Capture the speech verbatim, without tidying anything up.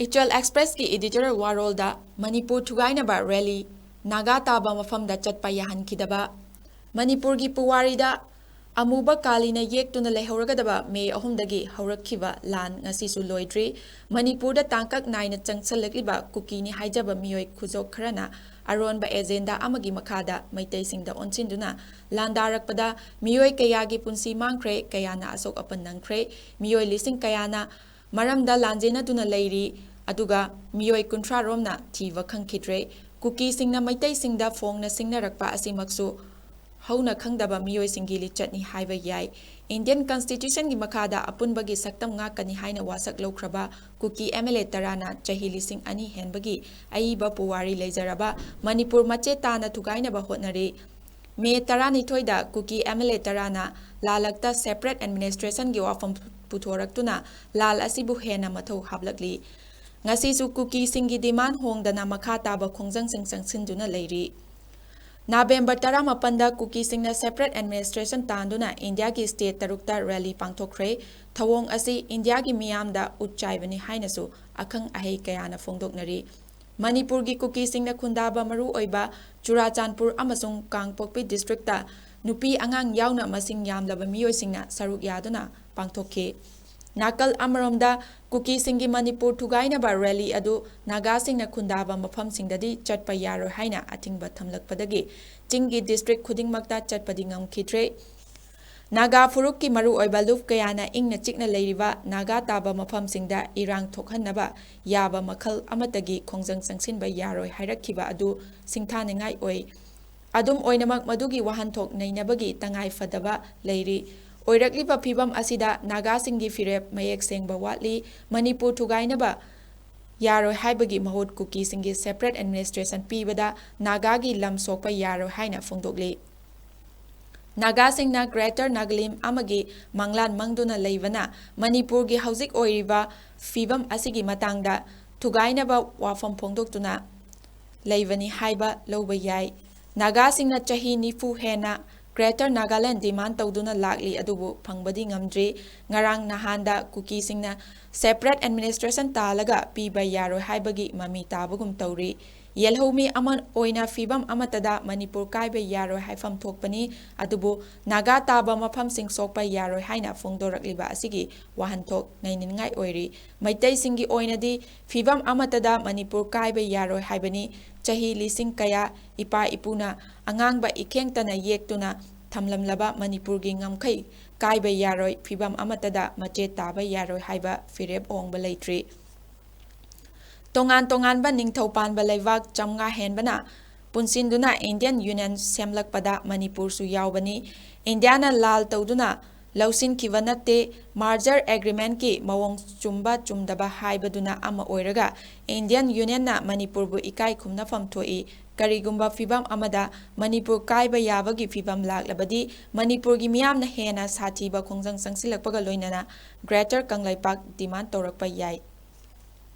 ꯏꯆꯜ ꯑꯦꯛꯁꯄ꯭ꯔꯦꯁꯀꯤ editorial ꯋꯥꯔꯣꯜꯗ Manipur ꯊꯨꯒꯥꯏꯅꯕ rally Naga ꯇꯥꯕ ꯃꯐꯝꯗ ꯆꯠꯄ ꯌꯥꯍꯟꯈꯤꯗꯕ, ꯃꯅꯤꯄꯨꯔꯒꯤ ꯄꯨꯋꯥꯔꯤꯗ ꯑꯃꯨꯕ ꯀꯥꯂꯤꯅ ꯌꯦꯛꯇꯨꯅ ꯂꯩꯍꯧꯔꯒꯗꯕ ꯃꯦ ꯑꯍꯨꯝꯗꯒꯤ ꯍꯧꯔꯛꯈꯤꯕ ꯂꯥꯟ ꯉꯁꯤꯁꯨ ꯂꯣꯏꯗ꯭ꯔꯤ꯫ ꯃꯅꯤꯄꯨꯔꯗ ꯇꯥꯡꯀꯛ ꯅꯥꯏꯅ ꯆꯪꯁꯜꯂꯛꯂꯤꯕ ꯀꯨꯀꯤꯅꯤ ꯍꯥꯏꯖꯕ ꯃꯤꯑꯣꯏ ꯈꯨꯖꯣꯛ ꯈꯔꯅ ꯑꯔꯣꯟꯕ ꯑꯦꯖꯦꯟꯗꯥ ꯑꯃꯒꯤ ꯃꯈꯥꯗ ꯃꯩꯇꯩꯁꯤꯡꯗ ꯑꯣꯟꯁꯤꯟꯗꯨꯅ ꯂꯥꯟꯗꯥꯔꯛꯄꯗ ꯃꯤꯑꯣꯏ ꯀꯌꯥꯒꯤ ꯄꯨꯟꯁꯤ ꯃꯥꯡꯈ꯭ꯔꯦ, ꯀꯌꯥꯅ ꯑꯁꯣꯛ ꯑꯄꯟ ꯅꯪꯈ꯭ꯔꯦ, ꯃꯤꯑꯣꯏ ꯂꯤꯁꯤꯡ ꯀꯌꯥꯅ ꯃꯔꯝꯗ ꯂꯥꯟꯖꯦꯟꯅꯗꯨꯅ ꯂꯩꯔꯤ, ꯑꯗꯨꯒ ꯃꯤꯑꯣꯏ ꯀꯨꯟꯊ꯭ꯔꯥ ꯔꯣꯝꯅ ꯊꯤꯕ ꯈꯪꯈꯤꯗ꯭ꯔꯦ꯫ ꯀꯨꯀꯤꯁꯤꯡꯅ ꯃꯩꯇꯩꯁꯤꯡꯗ ꯐꯣꯡꯅ ꯁꯤꯡꯅꯔꯛꯄ ꯑꯁꯤꯃꯛꯁꯨ ꯍꯧꯅ ꯈꯪꯗꯕ ꯃꯤꯑꯣꯏꯁꯤꯡꯒꯤ ꯂꯤꯆꯠꯅꯤ ꯍꯥꯏꯕ ꯌꯥꯏ꯫ ꯏꯟꯗꯤꯌꯟ ꯀꯟꯁꯇꯤꯇ꯭ꯌꯨꯁꯟꯒꯤ ꯃꯈꯥꯗ ꯑꯄꯨꯟꯕꯒꯤ ꯁꯛꯇꯝ ꯉꯥꯛꯀꯅꯤ ꯍꯥꯏꯅ ꯋꯥꯁꯛ ꯂꯧꯈ꯭ꯔꯕ ꯀꯨꯀꯤ ꯑꯦꯝ ꯑꯦꯜ ꯑꯦ ꯇꯔꯥꯅ ꯆꯍꯤ ꯂꯤꯁꯤꯡ ꯑꯅꯤ ꯍꯦꯟꯕꯒꯤ ꯑꯏꯕ ꯄꯨꯋꯥꯔꯤ ꯂꯩꯖꯔꯕ ꯃꯅꯤꯄꯨꯔ ꯃꯆꯦꯠ ꯇꯥꯅ ꯊꯨꯒꯥꯏꯅꯕ ꯍꯣꯠꯅꯔꯤ꯫ ꯃꯦ ꯇꯔꯥꯅꯤꯊꯣꯏꯗ ꯀꯨꯀꯤ ꯑꯦꯝ ꯑꯦꯜ ꯑꯦ ꯇꯔꯥꯅ ꯂꯥꯂꯛꯇ ꯁꯦꯄꯔꯦꯠ ꯑꯦꯗꯃꯤꯅꯤꯁꯇ꯭ꯔꯦꯁꯟꯒꯤ ꯋꯥꯐꯝ ꯄꯨꯊꯣꯔꯛꯇꯨꯅ ꯂꯥꯜ ꯑꯁꯤꯕꯨ ꯍꯦꯟꯅ ꯃꯊꯧ ꯍꯥꯞꯂꯛꯂꯤ꯫ ꯉꯁꯤꯁꯨ ꯀꯨꯀꯤꯁꯤꯡꯒꯤ ꯗꯤꯃꯥꯟ ꯍꯣꯡꯗꯅ ꯃꯈꯥ ꯇꯥꯕ ꯈꯣꯡꯖꯪꯁꯤꯡ ꯆꯪꯁꯤꯟꯗꯨꯅ ꯂꯩꯔꯤ꯫ ꯅꯕꯦꯝꯕꯔ ꯇꯔꯥꯃꯥꯄꯟꯗ ꯀꯨꯀꯤꯁꯤꯡꯅ ꯁꯦꯄꯔꯦꯠ ꯑꯦꯗꯃꯤꯅꯤꯁꯇ꯭ꯔꯦꯁꯟ ꯇꯥꯟꯗꯨꯅ ꯏꯟꯗꯤꯌꯥꯒꯤ ꯁ꯭ꯇꯦꯠ ꯇꯔꯨꯛꯇ ꯔꯦꯂꯤ ꯄꯥꯡꯊꯣꯛꯈ꯭ꯔꯦ꯫ ꯊꯧꯑꯣꯡ ꯑꯁꯤ ꯏꯟꯗꯤꯌꯥꯒꯤ ꯃꯤꯌꯥꯝꯗ ꯎꯠ ꯆꯥꯏꯕꯅꯤ ꯍꯥꯏꯅꯁꯨ ꯑꯈꯪ ꯑꯍꯩ ꯀꯌꯥꯅ ꯐꯣꯡꯗꯣꯛꯅꯔꯤ꯫ ꯃꯅꯤꯄꯨꯔꯒꯤ ꯀꯨꯀꯤꯁꯤꯡꯅ ꯈꯨꯟꯗꯥꯕ ꯃꯔꯨꯑꯣꯏꯕ ꯆꯨꯔꯥꯆꯥꯟꯄꯨꯔ ꯑꯃꯁꯨꯡ ꯀꯥꯡꯄꯣꯛꯄꯤ ꯗꯤꯁꯇ꯭ꯔꯤꯛꯇ ꯅꯨꯄꯤ ꯑꯉꯥꯡ ꯌꯥꯎꯅ ꯃꯁꯤꯡ ꯌꯥꯝꯂꯕ ꯃꯤꯑꯣꯏꯁꯤꯡꯅ ꯁꯔꯨꯛ ꯌꯥꯗꯨꯅ ꯄꯥꯡꯊꯣꯛꯈꯤ꯫ ꯅꯥꯀꯜ ꯑꯃꯔꯣꯝꯗ ꯀꯨꯀꯤꯁꯤꯡꯒꯤ ꯃꯅꯤꯄꯨꯔ ꯊꯨꯒꯥꯏꯅꯕ ꯔꯦꯂꯤ ꯑꯗꯨ ꯅꯥꯒꯥꯁꯤꯡꯅ ꯈꯨꯟꯗꯥꯕ ꯃꯐꯝꯁꯤꯡꯗꯗꯤ ꯆꯠꯄ ꯌꯥꯔꯣꯏ ꯍꯥꯏꯅ ꯑꯊꯤꯡꯕ ꯊꯝꯂꯛꯄꯗꯒꯤ ꯆꯤꯡꯒꯤ ꯗꯤꯁꯇ꯭ꯔꯤꯛ ꯈꯨꯗꯤꯡꯃꯛꯇ ꯆꯠꯄꯗꯤ ꯉꯝꯈꯤꯗ꯭ꯔꯦ꯫ ꯅꯥꯒꯥ ꯐꯨꯔꯨꯞꯀꯤ ꯃꯔꯨꯑꯣꯏꯕ ꯂꯨꯞ ꯀꯌꯥꯅ ꯏꯪꯅ ꯆꯤꯛꯅ ꯂꯩꯔꯤꯕ ꯅꯥꯒꯥ ꯇꯥꯕ ꯃꯐꯝꯁꯤꯡꯗ ꯏꯔꯥꯡ ꯊꯣꯛꯍꯟꯅꯕ ꯌꯥꯕ ꯃꯈꯜ ꯑꯃꯠꯇꯒꯤ ꯈꯣꯡꯖꯪ ꯆꯪꯁꯤꯟꯕ ꯌꯥꯔꯣꯏ ꯍꯥꯏꯔꯛꯈꯤꯕ ꯑꯗꯨ ꯁꯤꯡꯊꯥꯅꯤꯡꯉꯥꯏ ꯑꯣꯏ꯫ ꯑꯗꯨꯝ ꯑꯣꯏꯅꯃꯛ, ꯃꯗꯨꯒꯤ ꯋꯥꯍꯟꯊꯣꯛ ꯅꯩꯅꯕꯒꯤ ꯇꯉꯥꯏ ꯐꯗꯕ ꯂꯩꯔꯤ꯫ ꯑꯣꯏꯔꯛꯂꯤꯕ ꯐꯤꯚꯝ ꯑꯁꯤꯗ ꯅꯥꯒꯥꯁꯤꯡꯒꯤ ꯐꯤꯔꯦꯞ ꯃꯌꯦꯛ ꯁꯦꯡꯕ ꯋꯥꯠꯂꯤ꯫ ꯃꯅꯤꯄꯨꯔ ꯊꯨꯒꯥꯏꯅꯕ ꯌꯥꯔꯣꯏ ꯍꯥꯏꯕꯒꯤ ꯃꯍꯨꯠ ꯀꯨꯀꯤꯁꯤꯡꯒꯤ ꯁꯦꯄꯔꯦꯠ ꯑꯦꯗꯃꯤꯅꯤꯁꯇ꯭ꯔꯦꯁꯟ ꯄꯤꯕꯗ ꯅꯥꯒꯥꯒꯤ ꯂꯝ ꯁꯣꯛꯄ ꯌꯥꯔꯣꯏ ꯍꯥꯏꯅ ꯐꯣꯡꯗꯣꯛꯂꯤ꯫ ꯅꯥꯒꯥꯁꯤꯡꯅ ꯒ꯭ꯔꯦꯇꯔ ꯅꯥꯒꯥꯂꯦꯟ ꯑꯃꯒꯤ ꯃꯪꯂꯥꯟ ꯃꯪꯗꯨꯅ ꯂꯩꯕꯅ ꯃꯅꯤꯄꯨꯔꯒꯤ ꯍꯧꯖꯤꯛ ꯑꯣꯏꯔꯤꯕ ꯐꯤꯚꯝ ꯑꯁꯤꯒꯤ ꯃꯇꯥꯡꯗ ꯊꯨꯒꯥꯏꯅꯕ ꯋꯥꯐꯝ ꯐꯣꯡꯗꯣꯛꯇꯨꯅ ꯂꯩꯕꯅꯤ ꯍꯥꯏꯕ ꯂꯧꯕ ꯌꯥꯏ꯫ ꯅꯥꯒꯥꯁꯤꯡꯅ ꯆꯍꯤ ꯅꯤꯐꯨ ꯍꯦꯟꯅ Greater Nagaland demand ꯇꯧꯗꯨꯅ ꯂꯥꯛꯂꯤ, ꯑꯗꯨꯕꯨ ꯐꯪꯕꯗꯤ ꯉꯝꯗ꯭ꯔꯤ꯫ ꯉꯔꯥꯡ ꯅꯍꯥꯟꯗ ꯀꯨꯀꯤꯁꯤꯡꯅ separate administration ꯇꯥꯜꯂꯒ ꯄꯤꯕ ꯌꯥꯔꯣꯏ ꯍꯥꯏꯕꯒꯤ ꯃꯃꯤ ꯇꯥꯕꯒꯨꯝ ꯇꯧꯔꯤ꯫ ꯌꯦꯜꯍꯧꯃꯤ ꯑꯃ ꯑꯣꯏꯅ ꯐꯤꯕꯝ ꯑꯃꯠꯇꯗ ꯃꯅꯤꯄꯨꯔ ꯀꯥꯏꯕ ꯌꯥꯔꯣꯏ ꯍꯥꯏꯐꯝ ꯊꯣꯛꯄꯅꯤ, ꯑꯗꯨꯕꯨ ꯅꯥꯒꯥ ꯇꯥꯕ ꯃꯐꯝꯁꯤꯡ ꯁꯣꯛꯄ ꯌꯥꯔꯣꯏ ꯍꯥꯏꯅ ꯐꯣꯡꯗꯣꯔꯛꯂꯤꯕ ꯑꯁꯤꯒꯤ ꯋꯥꯍꯟꯊꯣꯛ ꯉꯥꯏꯅꯤꯡꯉꯥꯏ ꯑꯣꯏꯔꯤ꯫ ꯃꯩꯇꯩꯁꯤꯡꯒꯤ ꯑꯣꯏꯅꯗꯤ ꯐꯤꯕꯝ ꯑꯃꯠꯇꯗ ꯃꯅꯤꯄꯨꯔ ꯀꯥꯏꯕ ꯌꯥꯔꯣꯏ ꯍꯥꯏꯕꯅꯤ꯫ ꯆꯍꯤ ꯂꯤꯁꯤꯡ ꯀꯌꯥ ꯏꯄꯥ ꯏꯄꯨꯅ ꯑꯉꯥꯡꯕ ꯏꯈꯦꯡꯇꯅ ꯌꯦꯛꯇꯨꯅ ꯊꯝꯂꯝꯂꯕ ꯃꯅꯤꯄꯨꯔꯒꯤ ꯉꯝꯈꯩ ꯀꯥꯏꯕ ꯌꯥꯔꯣꯏ, ꯐꯤꯕꯝ ꯑꯃꯠꯇꯗ ꯃꯆꯦꯠ ꯇꯥꯕ ꯌꯥꯔꯣꯏ ꯍꯥꯏꯕ ꯐꯤꯔꯦꯞ ꯑꯣꯡꯕ ꯂꯩꯇ꯭ꯔꯤ꯫ ꯇꯣꯉꯥꯟ ꯇꯣꯉꯥꯟꯕ ꯅꯤꯡꯊꯧ ꯄꯥꯟꯕ ꯂꯩꯕꯥꯛ ꯆꯥꯝꯃꯉꯥ ꯍꯦꯟꯕꯅ ꯄꯨꯟꯁꯤꯟꯗꯨꯅ Indian Union ꯁꯦꯝꯂꯛꯄꯗ ꯃꯅꯤꯄꯨꯔꯁꯨ ꯌꯥꯎꯕꯅꯤ꯫ ꯏꯟꯗꯤꯌꯥꯅ ꯂꯥꯜ ꯇꯧꯗꯨꯅ ꯂꯧꯁꯤꯟꯈꯤꯕ ꯅꯠꯇꯦ꯫ Merger Agreementꯀꯤ ꯃꯑꯣꯡ ꯆꯨꯝꯕ ꯆꯨꯝꯗꯕ ꯍꯥꯏꯕꯗꯨꯅ ꯑꯃ ꯑꯣꯏꯔꯒ, Indian Unionꯅ ꯃꯅꯤꯄꯨꯔꯕꯨ ꯏꯀꯥꯏ ꯈꯨꯝꯅꯐꯝ ꯊꯣꯛꯏ꯫ ꯀꯔꯤꯒꯨꯝꯕ ꯐꯤꯕꯝ ꯑꯃꯗ ꯃꯅꯤꯄꯨꯔ ꯀꯥꯏꯕ ꯌꯥꯕꯒꯤ ꯐꯤꯕꯝ ꯂꯥꯛꯂꯕꯗꯤ, ꯃꯅꯤꯄꯨꯔꯒꯤ ꯃꯤꯌꯥꯝꯅ ꯍꯦꯟꯅ ꯁꯥꯊꯤꯕ ꯈꯣꯡꯖꯪ ꯆꯪꯁꯤꯜꯂꯛꯄꯒ ꯂꯣꯏꯅꯅ Greater ꯀꯪꯂꯩꯄꯥꯛ demand ꯇꯧꯔꯛꯄ ꯌꯥꯏ꯫